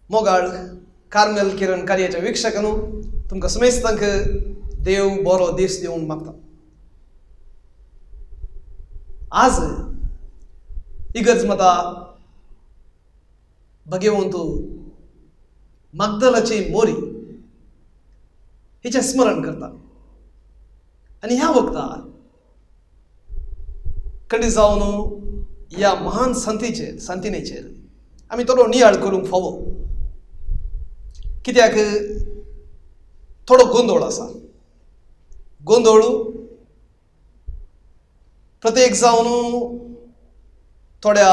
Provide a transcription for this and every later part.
मोगाळ कार्मेल किरण कार्याच्या वीक्षकांनो, तुमकां समेस्तांक देव बरो दीस दिवंक मागता. आज इगर्ज माता भगेवंत मागदलाची मोरी हिचें स्मरण करता आनी ह्या वखदार खंडीत जावन ह्या महान संतीचेर संतिनेचेर आमी थोडो नियाळ करूंक फावो. कित्याक थोडो गोंदोळ आसा. गोंदोळ प्रत्येक जावन थोड्या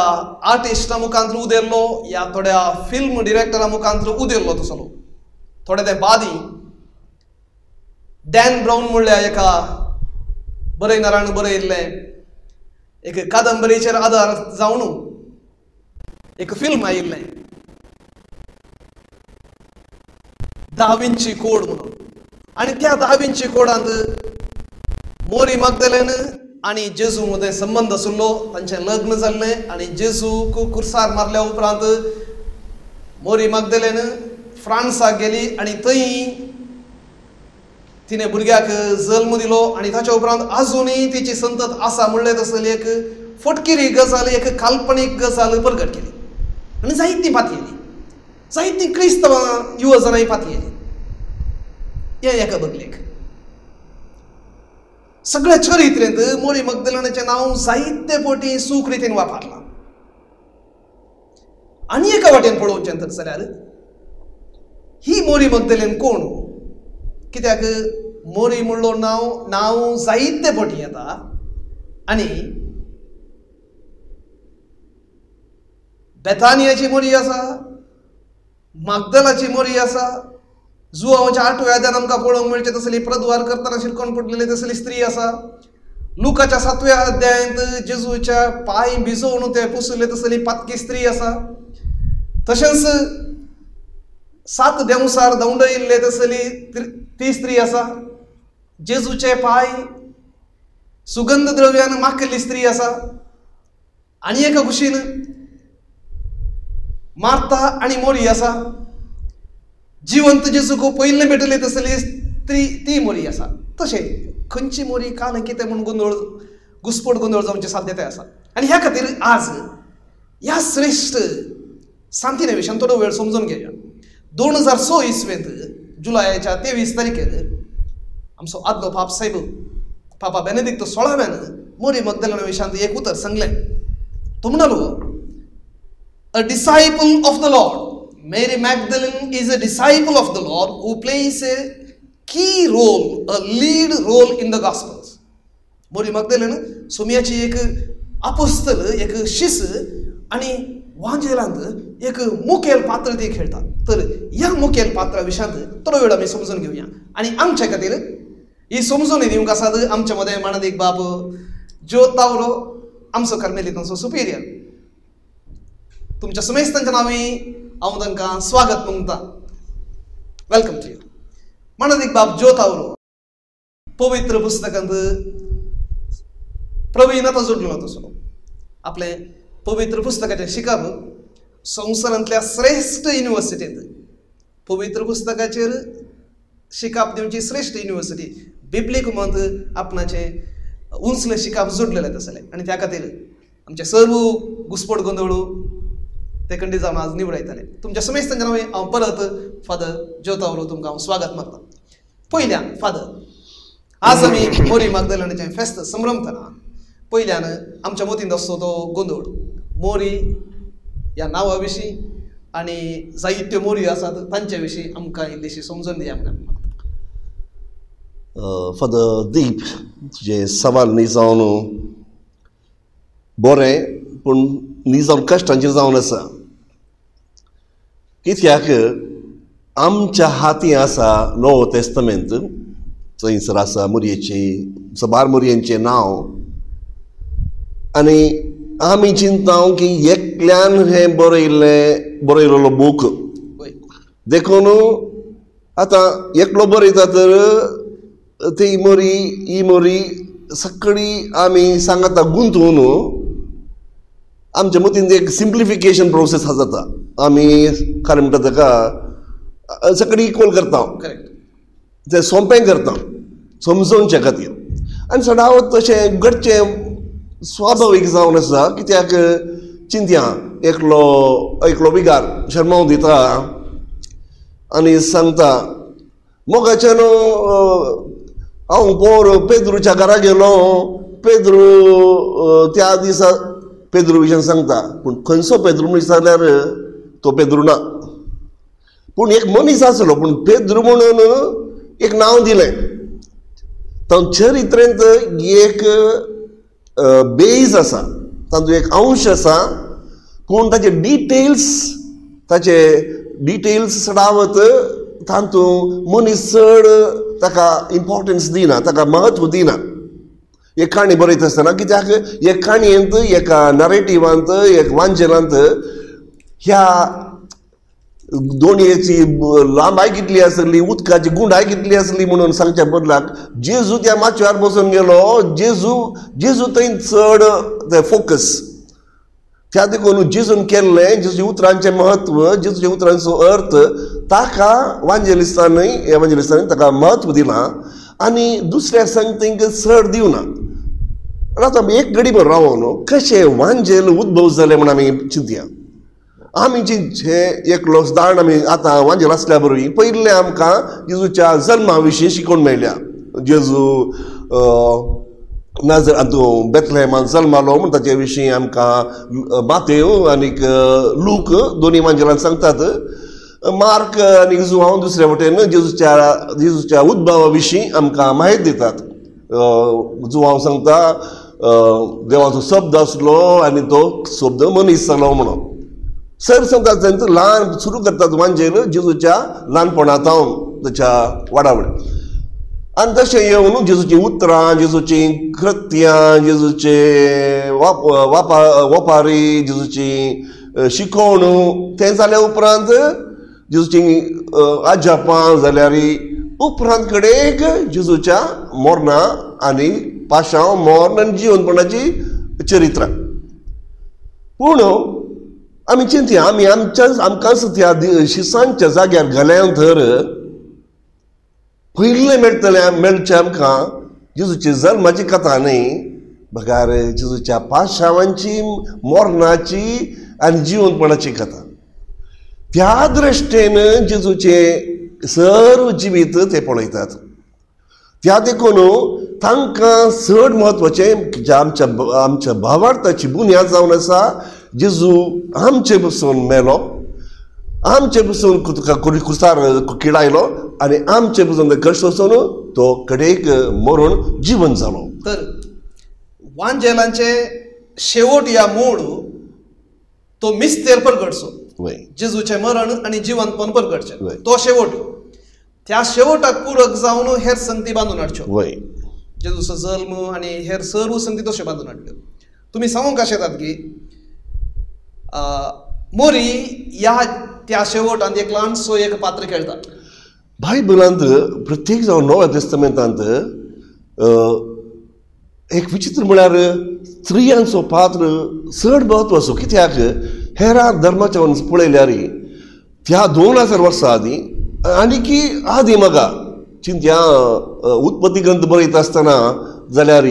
आर्टिस्टा मुखांत उदेल्लो या थोड्या फिल्म डिरेक्टरा मुखांत उदेल्लो तसलो. थोडे ते बादी डॅन ब्रावन म्हणल्या एका बरयणारान बरयल्लें एक कादंबरीचेर आदार जावन एक फिल्म आयिल्लें दा विंची कोड म्हणून. आनी त्या दा विंची कोडांत मोरी मागदलेन आनी जेजू मदें संबंद आशिल्लो. तांचें लग्न जाल्लें आनी जेजूक कुर्सार मारल्या उपरांत मोरी मागदलेन फ्रांसाक गेली आनी थंय तिणें भुरग्याक जल्म दिलो आनी ताच्या उपरांत आजुनूय तिची संतत आसा म्हणलें तसली एक फटकिरी गजाल, एक काल्पनीक गजाल प्रगट केली आनी जायतीं पातयेली, जायतीं क्रिस्तांवां युवजनांय पातयेली. हें एका बगलेक सगळ्या चरित्रेंत मोरी मगदलनाचें नांव जायते पटी सूख रितीन वापरलां. आनी एका वाटेन पळोवचें तर जाल्यार ही मोरी मगदलेन कोण? कित्याक मोरी म्हणलो नांव नांव जायते पटी येता आनी बेतानियाची मोरी आसा, मागदलाची मोरी आसा, जुवांच्या आठव्या अध्यायांत आमकां पळोवंक मेळचें तसली प्रद्वार करतना शिरकोन पडलेली तसली स्त्री आसा, लुकाच्या 7व्या अध्यायांत जेजूच्या पांय भिजोवन ते पुसले तसली पातकी स्त्री आसा, तशेंच 7 देंवसार दवंडयिल्ले तसली ती स्त्री आसा, जेजूचे पांय सुगंध द्रव्यान माखिल्ली स्त्री आसा, आनी एका कुशीन मार्ता आनी मोरी आसा, जिवंत जेजूक पयलें भेटले तसली स्त्री ती मोरी आसा. तशें खंयची मोरी काल कितें म्हूण गोंदळ घुसपट गोंदळ जावची साध्यताय आसा. आनी ह्या खातीर आज ह्या श्रेश्ठ सांतिने विशयान थोडो वेळ समजून घेया. 2006 इस्वेंत जुलयाच्या 23 तारखेर आमचो आदलो पाप साहेब पापा बेनेदिक्त 16व्यान मोरी मगदलेना विशयांत एक उतर सांगलें. तो म्हणालो, A disciple of the Lord. Mary Magdalene is a disciple of the Lord who plays a key role, a lead role in the Gospels. Mary Magdalene सोमियाची एक आपोस्तल, एक शिस आनी वांजेलांत एक मुखेल पात्र ती खेळटा. तर ह्या मुखेल पात्रा विशयांत थोडो वेळ आमी समजून घेवया आनी आमच्या खातीर ही समजून दिवंक आसात आमच्या मदें मानादीक बाब ज्यो तावरो, आमचो कार्मेलितांचो सुपिरियर. तुमच्या समेस्तांच्या नांवी हांव तांकां स्वागत मागता. Welcome to you. मानादीक बाब ज्यो तावरो पवित्र पुस्तकांत प्रवीणता जोडलो तसलो आपलें पवित्र पुस्तकाचें शिकप संवसारांतल्या श्रेश्ठ युनिवर्सिटींत, पवित्र पुस्तकाचेर शिकप दिवची श्रेश्ठ युनिवर्सिटी बिब्लीक मंत आपणाचें उंचलें शिकप जोडलेलें तसलें. आनी त्या खातीर आमचे सर्व घुसपट गोंदळू ते कंडी जावन आज निवडायताले. तुमच्या समेस्तांच्या नांवे हांव परत फादर ज्यो तावरो तुमकां हांव स्वागत मागता. पयल्यान फादर, आज आमी मोरी मागदलेनाचें फेस्त संभ्रमतना पयल्यान आमच्या मतींत आसतो तो गोंदळ मोरी ह्या नांवा विशीं आनी जायत्यो मोरी आसात तांचे विशीं आमकां इल्लीशी समजून दिया म्हणून मागता. फादर दीप, तुजें सवाल न्ही जावन बरें पूण न्ही जावन कश्टांचें जावन आसा. कित्याक आमच्या हाती आसा नवो तेस्तमेंत, थंयसर आसा मोरयेची सबार मोरयेंचें नांव, आनी आमी चिंता की एकल्यान हें बरयल्लें बरयलेलो बूक, देखून आतां एकलो बरयता तर ती मोरी ही मोरी सगळी आमी सांगता गुंतून आमच्या मतीन एक सिम्प्लिफिकेशन प्रोसेस आसा जाता. आमी खरें म्हणटा ताका सगळी इक्वल करता, तें सोंपें करता समजोवच्या खातीर. आनी सदांच तशें घडचें स्वाभावीक जावन आसा. कित्याक चिंतया एकलो एकलो बिगार शर्माव दिता आनी सांगता मोगाच्यान हांव पोर पेद्रूच्या घरा गेलो, पेद्रू त्या दिसा पेद्रू विशयान सांगता, पूण खंयचो पेद्रू म्हणून जाल्यार तो पेद्रू ना, पूण एक मनीस आसलो, पूण पेद्रू म्हणून एक नांव दिलें. तांच्या चरित्रेंत एक बेज आसा, तातूंत एक अंश आसा, पूण ताचे डिटेल्स चडावत तातूंत मनीस चड ताका इम्पॉर्टन्स दिना, ताका म्हत्व दिना. एक काणी बरयता आसतना, कित्याक एक काणयेंत एका नरेटिवांत एक वांजेलांत ह्या दोणयेची लांबाय कितली आसली, उदकाची गुंडाय कितली आसली म्हणून सांगच्या बदलाक जेजू त्या माचव्यार बसून गेलो. जेजू थंय चड ते फोकस त्या देखून जेजून केल्लें, जेजूच्या उतरांचें म्हत्व, जेजूच्या उतरांचो अर्थ ताका वांजेलिस्तांनी एवांजेलिस्तांनी ताका म्हत्व दिलां आनी दुसऱ्या संगतींक चड दिवना. आतां एक घडी भर रावोन कशें वांजेल उद्भव जालें म्हूण आमी चिंतया. आमी चिंतचें एकलो दाण आमी आतां वांजेल आसल्या बरोबर पयलें आमकां जेजूच्या जल्मा विशीं शिकोवन मेळ्ळ्या. जेजू नाजर बेथलेहेमान जल्मालो म्हूण ताचे विशीं आमकां मातेव आनीक लूक दोनी वांजेलान सांगतात. मार्क आनी जुआंव दुसरे वटेन जेजूच्या उद्भवा विशीं आमकां म्हायती दितात. जुआंव सांगता देवाचो शब्द आसलो आनी तो शब्द मनीस जालो म्हणून. सर सांगतात तांचो ल्हान सुरू करतात वांजेल जेजूच्या ल्हानपणांत ताच्या वाडावळ आनी तशें येवन जेजूचीं उतरां, जेजूचीं कृत्यां, जेजूचे वपारी, जेजूची शिकवण तें जाल्या उपरांत जेजूची आजापां जाल्यार उपरांत कडेक जेजूच्या मोरना आनी पाशांव मोर्न आनी जिवनपणाची चरित्रां. पूण आमी चिंतया, आमी आमच्या आमकांच त्या शिसांच्या जाग्यार घाल्या तर पयलें मेळटलें मेळचें आमकां जेजूची जल्माची कथा न्हय, बगार जेजूच्या पाशावांची, मोरनाची आनी जिवनपणाची कथा. त्या दृश्टेन जेजूचें सर्व जिवीत ते पळयतात. त्या देखून तांकां चड म्हत्वाचें जे आमच्या आमच्या भावार्थाची बुन्याद जावन आसा, जेजू आमचे पसून मेलो, आमचे पसून तुका कुसार किडायलो आनी आमचे पसून कश्ट वचून तो कडेक मरून जिवन जालो. तर वांजेलांचे शेवट या मूळ तो मिस्तेर परगटचो, जेजूचें मरण आनी जिवनपण परगटचें तो शेवट. त्या शेवटाक पूरक जावन हेर संगती बांदून हाडच्यो, जेजूचो जल्म आनी हेर सर्व संगती तश्यो बांदून हाडल्यो. तुमी सांगूंक अशें येतात की मोरी ह्या त्या शेवटांत एक ल्हानसो एक पात्र खेळटा. बायबलांत प्रत्येक जावन नव्या तेस्तामेंतांत एक विचित्र म्हळ्यार स्त्रियांचो पात्र चड म्हत्वाचो. कित्याक हेरा धर्माच्या पळयल्यार त्या 2000 वर्सां आदीं आनी की आदीं म्हाका चिंत्या उत्पत्ती ग्रंथ बरयता आसतना जाल्यार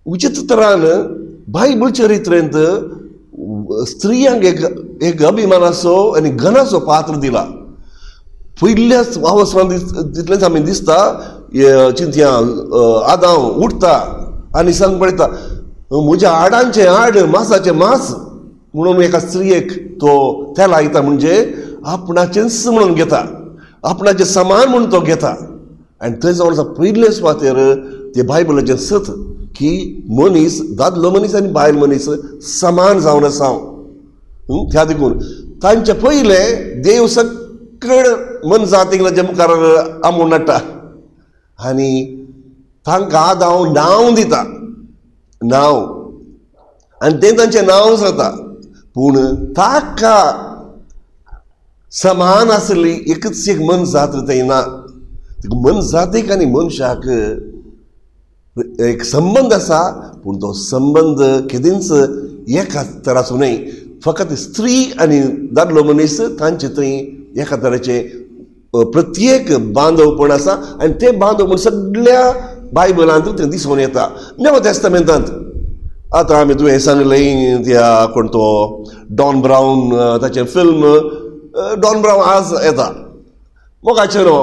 विचित्र तरान बायबल चरित्रेंत स्त्रियांक एक एक अभिमानाचो आनी गणाचो पात्र दिला. पयल्याच अवस्थान तितलेंच आमी दिसता चिंतया आदांव उठता आनी सांग पळयता म्हज्या हाडांचें हाड मासाचें मास म्हणून एका स्त्रियेक तो त्या लायता, म्हणजे आपणाचेंच म्हणून घेता, आपणाचें समान म्हणून तो घेता. आनी थंय जावन आसा पयले सुवातेर ते बायबलाचें सत की मनीस, दादलो मनीस आनी बायल मनीस समान जावन आसा. त्या देखून तांचे पयलें देव सकळ मनजातीक तांच्या मुखार आमोण हाडटा आनी तांकां आदांव नांव दिता, नांव, आनी तें तांचें नांव जाता. पूण ताका समान आसली एकच एक मनजात थंय ना. मनजातीक आनी मनशाक एक संबंद आसा, पूण तो संबंद केदींच एका तराचो न्हय. फकत स्त्री आनी दादलो मनीस तांचे थंय एका तरेचें प्रत्येक बांदवपण आसा आनी तें बांदवपण सगळ्या बायबलांत तें दिसून येता. नव्या तेस्तामेंतांत आतां आमी तुवें सांगलें त्या कोण तो डॉन ब्रावन ताचें फिल्म डॉन ब्रावन आज येता. मोगाचें न्हू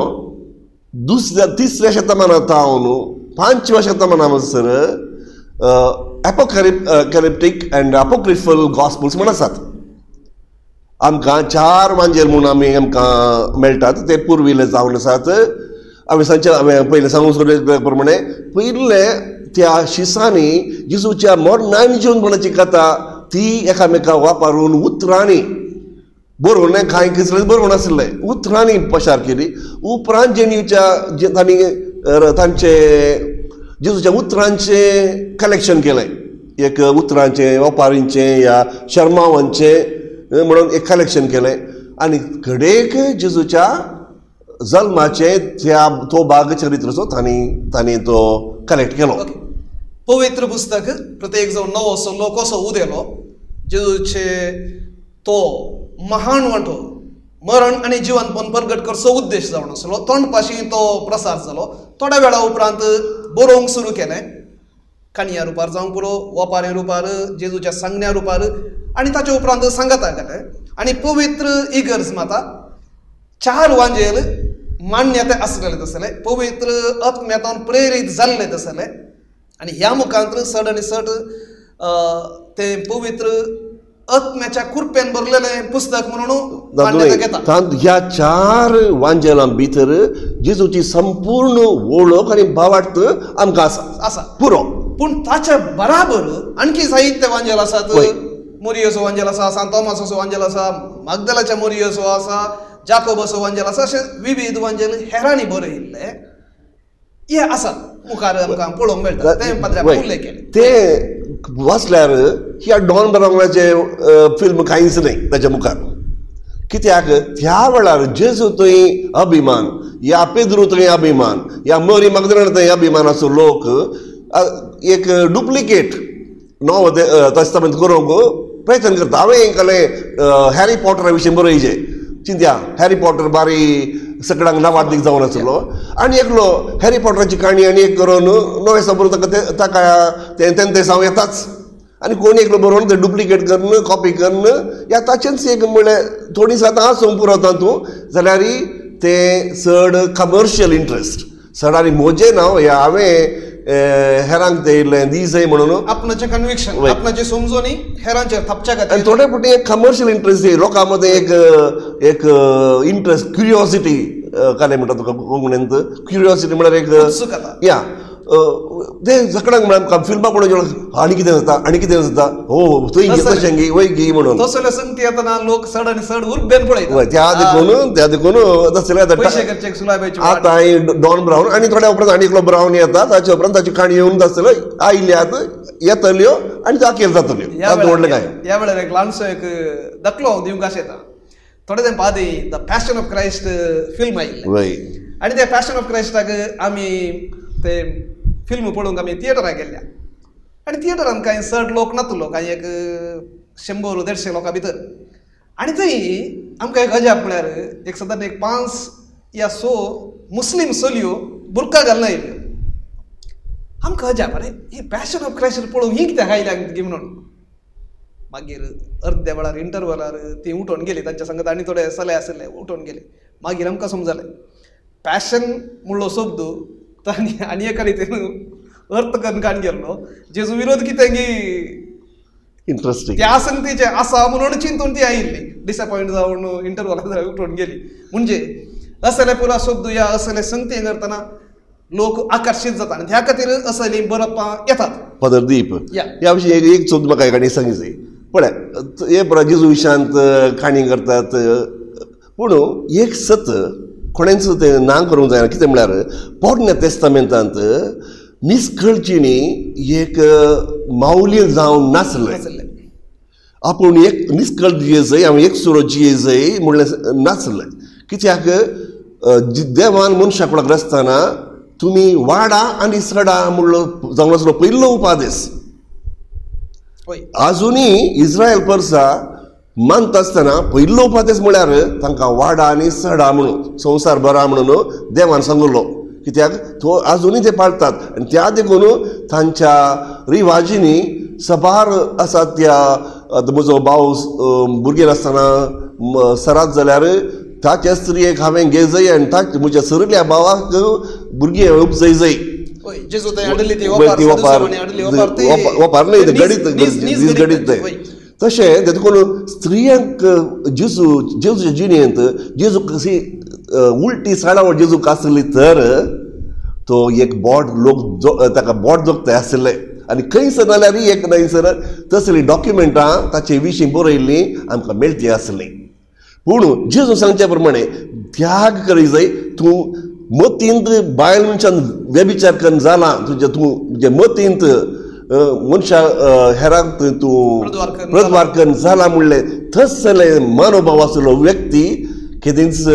दुसऱ्या तिसऱ्या शतमानांत हांव 5व्या शतमाना म्हणसर एपोकॅलिप्टीक अँड अपोक्रिफल गॉस्पल्स म्हण आसात. आमकां 4 वांजेल म्हूण आमी आमकां मेळटात, ते पुर्विल्ले जावन आसात. हांवें सांगचें, हांवें पयलें सांगूंक सोदलें प्रमाणे पयले त्या शिसांनी जेजूच्या मरणान जिवनपणाची कथा ती एकामेका वापरून उतरांनी बरोवन, कांय कितलें बरोवन आसलें उतरांनी प्रचार केली. उपरांत जेन्यूच्या जे तांणी तांचे जेजूच्या उतरांचें कलेक्शन केलें, एक उतरांचें, ओपारींचें या शर्मावांचें म्हणून एक कलेक्शन केलें आनी घडेक जेजूच्या जल्माचें त्या तो भाग चरित्राचो तांणी तांणी तो कलेक्ट केलो. पवित्र पुस्तक प्रत्येक जावन नवो सल्लो कसो उदेलो जेजूचे तो महान वांटो मरण आनी जिवनपण प्रगट करचो उद्देश जावन आसलो. तोंडपाशी तो प्रसार जालो. थोड्या वेळा उपरांत बरोवंक सुरू केलें, काणया रुपार जावंक पुरो, वपारी रुपार, जेजूच्या सांगण्या रुपार आनी ताचे उपरांत सांगाता गेलें. आनी पवित्र इगर्ज माता 4 वांजेल मान्यता आसलेले तसले, पवित्र आत्म्यातून प्रेरीत जाल्ले तसले आनी ह्या मुखांत चड आनी चड तें पवित्र आत्म्याच्या कृपेन भरलेलें पुस्तक म्हणून मान्यता घेता. ह्या 4 वांजेलां भितर जेजूची संपूर्ण वळख आनी भावार्थ आमकां आसा आसा पुरो. पूण ताच्या बराबर आणखी साहित्य वांजेल आसात. मोरियोचो वांजेल आसा, सांत तोमासाचो वांजेल आसा, मागदलाच्या मोरियोचो आसा, जाकोबाचो वांजेल आसा, अशे विविध वांजेल हेरांनी बरयिल्ले हे आसात मुखार आमकां पळोवंक मेळटा. तें पाद्र्यान उल्लेख केले ते वाचल्यार ह्या डॉन ब्रावनाचें फिल्म कांयच न्हय ताच्या मुखार. कित्याक त्या वेळार जेजू थंय अभिमान, या पेद्रू थंय अभिमान, या मरी मागदलेना थंय अभिमान आसो लोक एक डुप्लिकेट नवो तेस्तामेंत करूंक प्रयत्न करता. हांवें कहलें हॅरी पॉटरा विशीं बरयचें चिंत्या, हॅरी पॉटर बारी सगळ्यांक नावादीक जावन आसलो आनी एकलो हॅरी पॉटराची काणी आनी एक करून नवें समोर ताका ताका तें तें जावं येताच आनी कोण एकलो बरोवन तें डुप्लिकेट करून कॉपी करून या ताचेंच एक म्हणल्यार थोडीं आतां आसूंक पुरो तूं जाल्यार तें चड कमर्शियल इंट्रस्ट चड. आनी म्हजें नांव ह्या हांवें हेरांक ते इल्लें दी जाय म्हणून आपणाचें कन्विक्शन, आपणाची समजोनी हेरांचेर थापच्या खातीर आनी थोडे फावटी एक कमर्शियल इंट्रस्ट लोकां मदें एक एक इंट्रस्ट, क्युरियोसिटी कालें म्हणटा तुका कोंकणींत क्युरियोसिटी म्हळ्यार एक या ते सगळ्यांक म्हळ्यार आमकां फिल्मां पळोवन आनी कितें जाता आनी कितें जाता, हो थंय तशें गी वय गी म्हणून तसले संगती येतना लोक चड आनी चड उर्बेन पळयता. त्या देखून त्या देखून तसले आतां डॉन ब्रावन आनी थोड्या उपरांत आनी एकलो ब्रावन येता, ताचे उपरांत ताची काणी येवन तसले आयल्यात येतल्यो आनी दाखेल जातल्यो. व्हडलें काय ह्या वेळार एक ल्हानसो एक दाखलो दिवंक आशें येता. थोडे तेंप आदीं the passion of Christ film आयिल्लें आनी त्या पॅशन ऑफ क्रायस्टाक आमी ते फिल्म पळोवंक आमी थिएटराक गेल्ल्या आनी थिएटरान कांय चड लोक नातलो, कांय एक 100 150 लोकां भितर. आनी थंय आमकां एक अजाप म्हळ्यार एक सादारण एक 5 या 6 मुस्लीम चलयो बुरका घालून आयिल्ल्यो. आमकां अजाप, अरे हे पॅशन ऑफ क्रायस्ट पळोवंक ही कित्याक आयल्या गी म्हणून. मागीर अर्द्या वेळार इंटरवलार ती उठोवन गेली, तांच्या संगत आनी थोडे चले आशिल्ले उठोवन गेले. मागीर आमकां समजलें पॅशन म्हणलो शब्द तांणी आनी एका रितीन अर्थ करून काडून गेल्लो जेजू विरोध कितें की इंट्रस्टींग त्या संगतीचें आसा म्हणून चिंतून ती आयिल्ली, डिसअपॉयंट जावन इंटरवलार उठोवन गेली. म्हणजे असले पुरा शब्द या असले संगती करतना लोक आकर्शीत जाता आनी त्या खातीर असलीं बरपां येतात. फादर दीप ह्या विशीं एक शब्द म्हाका काणी सांगची पळय, हे पळय जेजू विशांत काणी करतात पूण एक सत कोणेंच तें ना करूंक जायना. कितें म्हळ्यार पोरण्या तेस्तामेंतांत निस्कळचिणी एक मावली जावन नासलें. आपूण एक निस्कळ जिये हांव एक सुरो जिये जाय म्हणलें नासलें. कित्याक देवान मनशाक कुडाक रचतना तुमी वाडा आनी सडा म्हणलो जावन आसलो पयलो उपादेस. आजुनूय इस्रायल परसा मानता आसतना पयलो उपादेस म्हळ्यार तांकां वाडा आनी सडा म्हणून संवसार बरा म्हणून देवान सांगलो. कित्याक तो आजुनूय ते पाळटात आनी त्या देखून तांच्या रिवाजींनी सबार आसात. त्या म्हजो भाव भुरगें आसतना सरात जाल्यार ताचे स्त्रियेक हांवें घेजय आनी ताचे म्हज्या सरिल्ल्या भावाक भुरगें उपजय जाय. वपार न्हय गणीत गणीत तें तशें देखून स्त्रियांक जेजू जेजूच्या जिणेंत जेजू कशी उलटी साडावळ जेजूक आसली तर तो एक बोट लोक ताका बोट जोगता आसले आनी खंयसर जाल्यार एक न्हयसर तसलीं डॉक्युमेंटां ताचे विशीं बरयल्लीं आमकां मेळटी आसलीं. पूण जेजू सांगच्या प्रमाणे त्याग करी जाय. तूं मतींत बायल मनशान व्यभिचार करून जाला तुज्या तूं तुज्या मतींत मनशा हेरांक तूं प्रद्वार करून जाला म्हणलें थसले मनोभाव आसलो व्यक्ती केदींच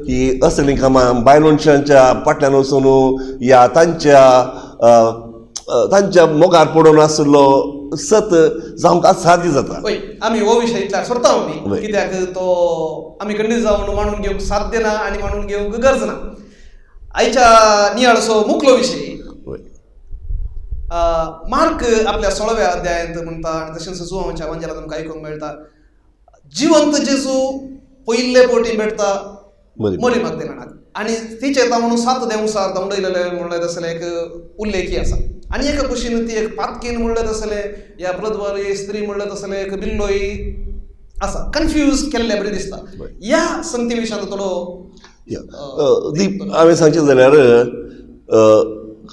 ही असलीं कामां बायल मनशांच्या फाटल्यान वचून या तांच्या तांच्या मोगार पडून आसलो सत जावंक साध्य जाता. आमी हो विशय इतल्यार सोडता आमी, कित्याक तो आमी खंडीत जावन मांडून घेवंक साध्य ना आनी मांडून घेवंक गरज ना. आयच्या नियाळसो मुखलो विशय मार्क आपल्या 16व्या अध्यायांत म्हणटा आनी तशेंच जुवांच्या वांजेलांत आमकां आयकूंक मेळटा जिवंत जेजू पयले पोटी भेटता मरी मागदेलानाक आनी तिचेर ता म्हणून 7 देंवसार धांवडयलेले म्हणलें तसलें एक उल्लेखी आसा. आनी एका कुशीन ती एक पातकीन म्हणलें तसलें या प्रद्वारी स्त्री म्हणलें तसलें एक बिल्लोय आसा, कन्फ्यूज केल्ले बरी दिसता. ह्या संगती विशयांत थोडो दीप हांवें सांगचें जाल्यार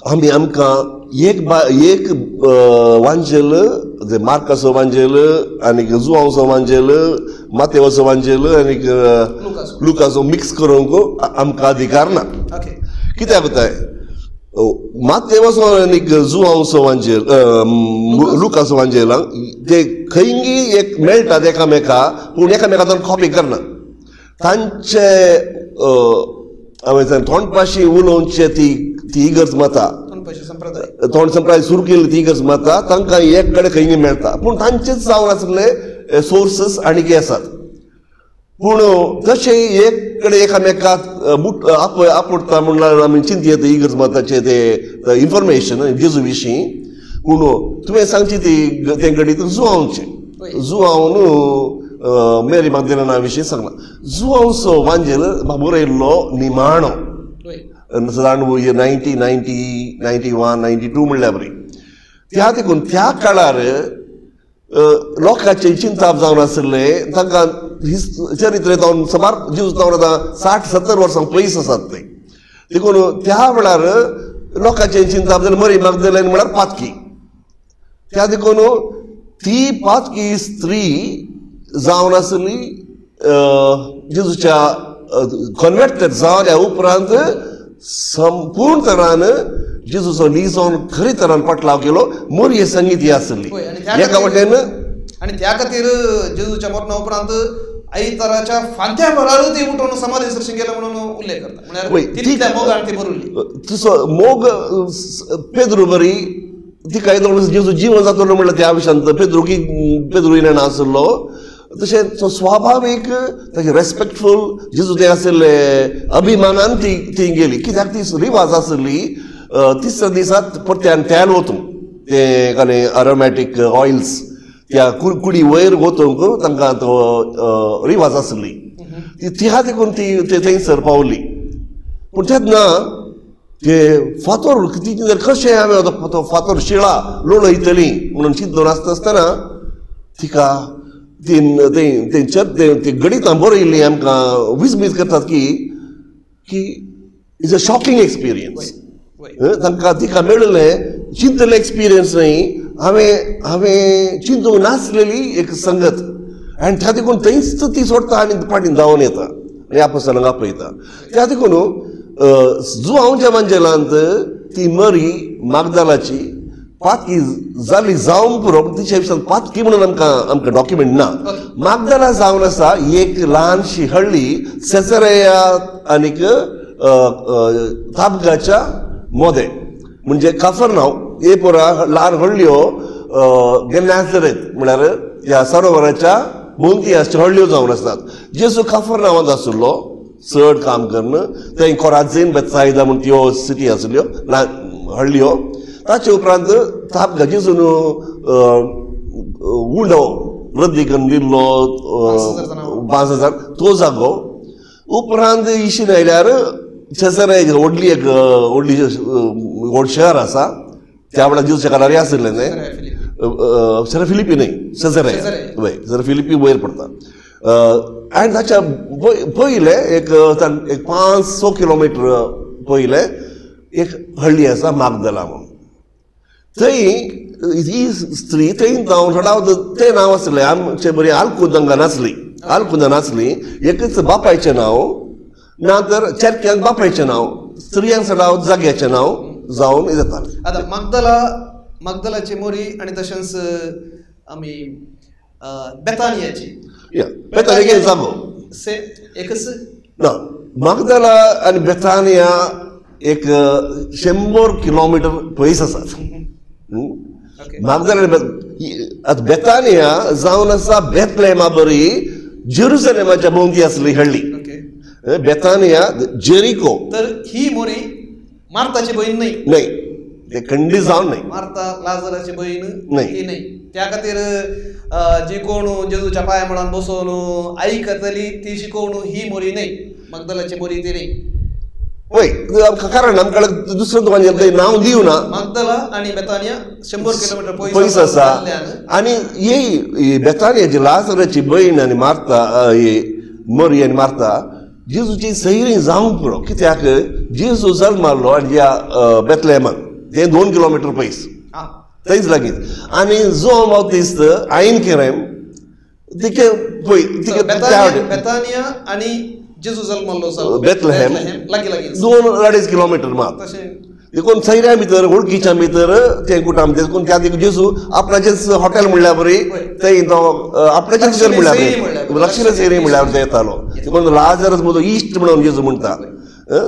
आमी आमकां एक एक वांजेल, मार्काचो वांजेल आनी जुवांवचो वांजेल, मातेवाचो वांजेल आनी लुकाचो मिक्स करूंक आमकां अधिकार ना. कित्याक जाय मातेवाचो आनी जुवांवचो वांजेल, लुकाचो वांजेलांक ते खंयगी एक मेळटात एकामेका, पूण एकामेकांतल्यान कॉपी करना. तांचे हांवें तोंडपाशी उलोवचे ती ती इगर्ज माता तोंड संप्रदाय सुरू केली ती इगर्ज माता तांकां एक कडेन खंय मेळटा, पूण तांचेच जावन आसले सोर्सीस आनीक आसात. पूण तशें एक कडेन एकामेकाक आपोडटा म्हणल्यार आमी चिंतयेता इगर्ज माताचें तें इन्फॉर्मेशन जेजू विशीं. पूण तुवें सांगची ती तें घडीत जुवांवचें, जुवांव न्हू मेरी मागदेलना विशीं सांगलां. जुवांवचो वांजेल बरयल्लो निमाणो सादारण 90, 90, 91, 92 म्हणल्यार बरी. त्या देखून त्या काळार लोकांचें चिंताप जावन आशिल्लें, तांकां चरित्र जावन सुमार जीव जावन आतां 60-70 वर्सां पयस आसात ते. देखून त्या वेळार लोकांचें चिंताप जालें मरी मागदेलेन म्हळ्यार पातकी. त्या देखून ती पातकी स्त्री जावन आसली जेजूच्या कन्वर्टेड जाल्या उपरांत संपूर्ण तरान जेजूचो लिजोन खरी तरान पटलाव केलो. मोरये संगीत ही आसली एका वाटेन. आनी त्या खातीर जेजूच्या मरणा उपरांत आयताराच्या फांत्या भरार ती उठून समाधी सरशी गेला म्हणून उल्लेख करता. म्हळ्यार मोगान ती बरयली तसो मोग पेद्रू बरी तिका येदो जेजू जिवन जातलो म्हणल्यार त्या विशयांत पेद्रू की पेद्रू येना आसलो. तशें स्वाभावीक तशें रेस्पेक्टफूल जेजू तें आशिल्ले अभिमानान ती ती गेली. कित्याक ती रिवाज आसली तिसऱ्या दिसात परत्यान तेल वतूंक तें कांय अरोमॅटीक ऑयल्स त्या कुडी वयर वतूंक तांकां तो रिवाज आसली. ती त्या देखून ती थंयसर पावली. पूण तेन्ना ते फातोर ती कशें हांवें तो फातोर शिळा लोळयतली म्हणून चिंतून आसता आसतना तिका ती गणितां बरयल्लीं आमकां विस्मीत करतात की की it's a shocking experience. तांकां तिका मेळिल्लें चिंतलें एक्सपिरियन्स न्हय, हांवें हांवें चिंतूंक नासलेली एक संगत. आनी त्या देखून थंयच ती सोडटा आनी फाटीं धांवन येता आनी आपसनाक आपयता. त्या देखून जुवांवच्या वांजेलांत ती मरी मागदालाची पातकी जाली जावन पुरो, तिच्या विशयांत पातकी म्हणून आमकां आमकां डॉक्युमेंट ना. मागदाला जावन आसा एक ल्हानशी हळ्ळी सेसरेया आनीक ताबगाच्या मोदें, म्हणजे काफरनाव हे पुरा ल्हान हळ्ळ्यो गेन्नासरेत म्हळ्यार ह्या सरोवराच्या भोंवती आसच्यो हळ्ळ्यो जावन आसतात. जेजू काफरनावांत आशिल्लो चड काम करून, थंय कोराझीन बेत्सायदा म्हूण त्यो सिटी आसल्यो ल्हान हळ्ळ्यो. ताचे उपरांत तापगा जेजून उंडो रद्दी करून दिल्लो 5,000 तो जागो. उपरांत इशीन आयल्यार सेसरे व्हडली एक व्हडली व्हड शहर आसा त्या वेळार जेजूच्या काळार आशिल्लें तें सर फिलिपी न्हय सेसरे, वय सर फिलिपी वयर पडटा. आनी ताच्या पयलें एक 500 किलोमिटर पयलें एक हळ्ळी आसा मागदला म्हणून. थंय ही स्त्री थंय जावन थोडा तें नांव आसलें आमचे बरी आलकुंद नासली, आलकुंद नासली, एकच बापायचें नांव ना तर चेरक्यांक बापायचें नांव, स्त्रियांक चडाव जाग्याचें नांव जावन जातालें. आतां मागदला, मागदलाची मोरी आनी तशेंच आमी बेतानियाची, बेतानिया जागो से एकच ना. मागदला आनी बेतानिया एक 100 किलोमिटर पयस आसात. मागदला आतां बेतानिया जावन आसा बेतलेमा बरी जेरुसलेमाच्या भोंवती आसली हळ्ळी बेतानिया जेरिको. तर ही मोरी मार्ताची बहीण न्हय, न्हय ते खंडीत जावन न्हय, मार्ता लाजराची बहीण न्हय न्हय. त्या खातीर जी कोण जेजूच्या पांया मुळान बसोवन आयकतली ती शिकोवन ही मोरी न्हय, मागदलाची मोरी ती न्हय. वय कारण आमकां दुसरें तुका नांव दिवना. मागदला आनी बेतानिया 100 किलोमिटर पयस आसा. आनी ही बेतानियाची लाजराची बहीण आनी मार्ता, मरी आनी मार्ता जेजूची सैरी जावंक पुरो. कित्याक जेजू जल्माल्लो आनी ह्या बेतलेमान तें 2 किलोमिटर पयस थंयच लागींच. आनी जो बाप्तिस्त आयन केरेम तिके पय तिके बेतानिया आनी जेजू जल्मल्लो बेथलेहेम लागीं लागीं 2-2.5 किलोमिटर मात. देखून सैऱ्या भितर वळखीच्या भितर तें कुटाम देखून त्या जेजू आपणाचेच हॉटेल म्हणल्यार बरी थंय तो आपणाचेच घर म्हणल्यार बरी लक्ष्मी सैरी म्हणल्यार थंय येतालो. देखून लाजरस म्हजो इश्ट म्हणून जेजू म्हणटा.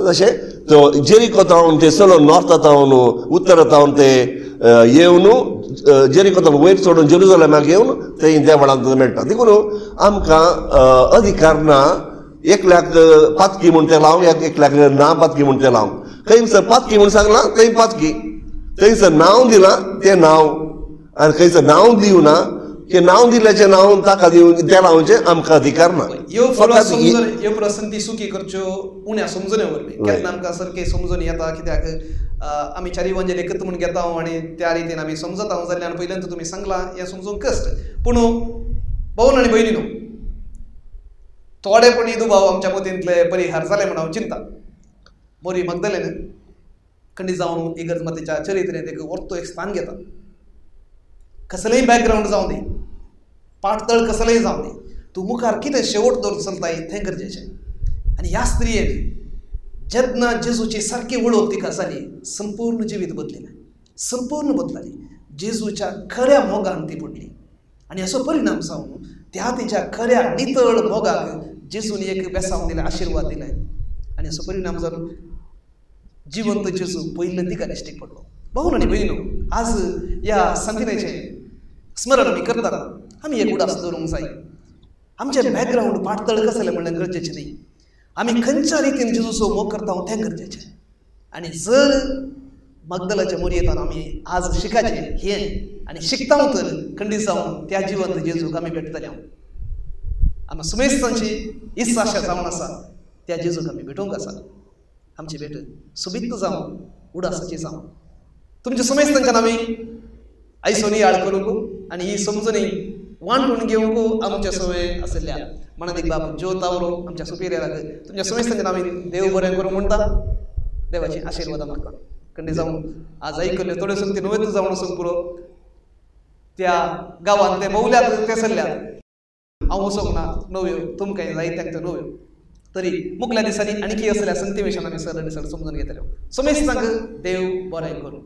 तशें तो जेरिको तावन ते चलोन नॉर्था तावन उत्तरा तावन ते येवन जेरिको तावन वयर चडून जेरुजलेमाक येवन थंय देवळांत मेळटा. देखून आमकां अधिकार ना एकल्याक पातकी म्हूण तें लावंक, एकल्याक ना पातकी म्हूण तें लावंक. खंयसर पातकी म्हूण सांगलां थंय पातकी, खंयसर नांव दिलां तें नांव, आनी खंयसर नांव दिवना तें नांव दिल्याचें नांव ताका दिवन तें लावचें आमकां अधिकार ना. ह्यो प्रसंती सुकी करच्यो उण्या समजणे वरवीं केन्ना आमकां सारकें समजून येता कित्याक आमी चारी वंजेर एकच म्हूण घेता आनी त्या रितीन आमी समजता जाल्यार पयल्यान तुमी सांगलां हें समजूंक कश्ट. पूण भावन आनी भयणी न्हू थोडे पण दुबाव आमच्या मतींतले परिहार जाले म्हूण हांव चिंता. मोरी मगदलेन खंडीत जावन इगर्ज मातेच्या चरित्रेंत एक वर्तो एक स्थान घेता. कसलेय बॅकग्रावंड जावं दी, पाटतळ कसलेय जावं दी, तूं मुखार कितें शेवट दवरून चलताय तें गरजेचें. आनी ह्या स्त्रियेन जेन्ना जेजूची सारकी वळख तिका जाली संपूर्ण जिवीत बदलिलें, संपूर्ण बदलाली. जेजूच्या खऱ्या मोगान ती पडली आनी असो परिणाम जावन त्या तिच्या खऱ्या नितळ मोगाक जेजून एक बेसांव दिलें, आशिर्वाद दिले आनी असो परिणाम जावन जिवंत जेजू पयले तिका दिश्टीक पडलो. भाव आनी भयणीनो, आज ह्या संतिनेचें स्मरण आमी करतना आमी एक उडास दवरूंक जाय. आमचें बॅकग्रावंड पाटतळ कसलें म्हणलें गरजेचें न्ही, आमी खंयच्या रितीन जेजूचो मोग करता तें गरजेचें. आनी जर मगदलाच्या मोरयेंत आमी आज शिकाचें हें आनी शिकता तर खंडीत जावन त्या जिवंत जेजूक आमी भेटतले. आमी सुमेस्तांची इत्सा आशा जावन आसा त्या जेजूक आमी भेटोवंक आसा. आमची भेट सोबीत जावं, उडासाची जावं. तुमच्या सुमेस्तांच्यान आमी आयसो नियाळ करूंक आनी ही समजणी वांटून घेवंक आमच्या सवय आशिल्ल्या मनादीक बाब ज्यो तावरो आमच्या सुपिरियराक तुमच्या सुमेस्तांच्यान आमी देव बरें करूं म्हणटा, देवाची आशिर्वादां मागता. खंडीत जावन आज आयकल्ल्यो थोड्यो संगती न्हय जावन वचूंक पुरो त्या गांवांत ते भोवल्यात ते सरल्यात हांव वचोंक ना नव्यो तुमकां जाय तांकां नव्यो तरी मुखल्या दिसांनी आणखी असल्या संगती विशयान आमी सर आनी सर समजून घेतल्यो. समेस्तांक देव बरें करूं.